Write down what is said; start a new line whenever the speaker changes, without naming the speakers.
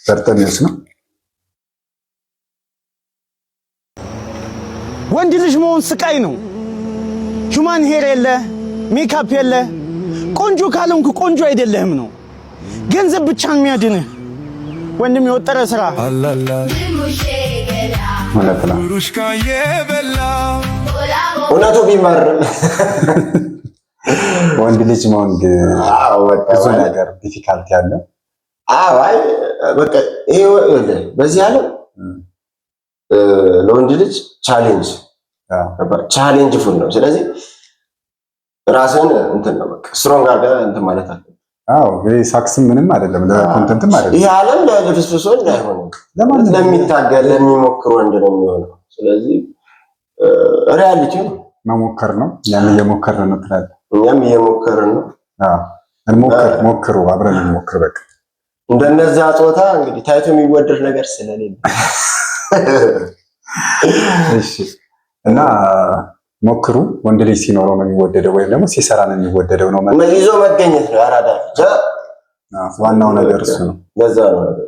በርጠሚዎስ ነው።
ወንድ ልጅ መሆን ስቃይ ነው። Human hair የለ፣ ሜካፕ የለ፣ ቆንጆ ካልሆንክ ቆንጆ አይደለህም ነው። ገንዘብ ብቻ ነው የሚያድንህ። ወንድም የወጠረ ስራ።
እውነት ነው።
እውነቱ ቢመርም
ወንድ ልጅ መሆን
በቃ
ብዙ
ማለት
ነገር difficulty አለ።
አዎ፣ አይ በቃ ይሄ ይኸውልህ በዚህ ዓለም ለወንድ ልጅ challenge challenge full ነው። ስለዚህ ራስን እንትን ነው በቃ strong አድርገህ እንትን ማለት አለ።
አዎ፣ ይሄ ሳክስም ምንም አይደለም፣ ለ content ም አይደለም።
ይህ ዓለም ለልፍስፍስ ወንድ አይሆንም፣
ለማንም።
ለሚታገል ለሚሞክር ወንድ ነው የሚሆነው። ስለዚህ reality ነው።
መሞከር ነው። እኛም እየሞከርን ነው ትላለህ።
እኛም እየሞከርን ነው።
አዎ፣ እንሞክር፣ ሞክሩ፣ አብረን እንሞክር። በቃ
እንደነዛ ጾታ እንግዲህ ታይቶ የሚወደድ ነገር ስለሌለ።
እሺ፣ እና ሞክሩ። ወንድ ልጅ ሲኖረው ነው የሚወደደው፣ ወይም ደግሞ ሲሰራ ነው የሚወደደው ነው።
ይዞ መገኘት ነው። አራዳ ልጅ
ዋናው ነገር እሱ ነው።
ለዛ ነው ነገር።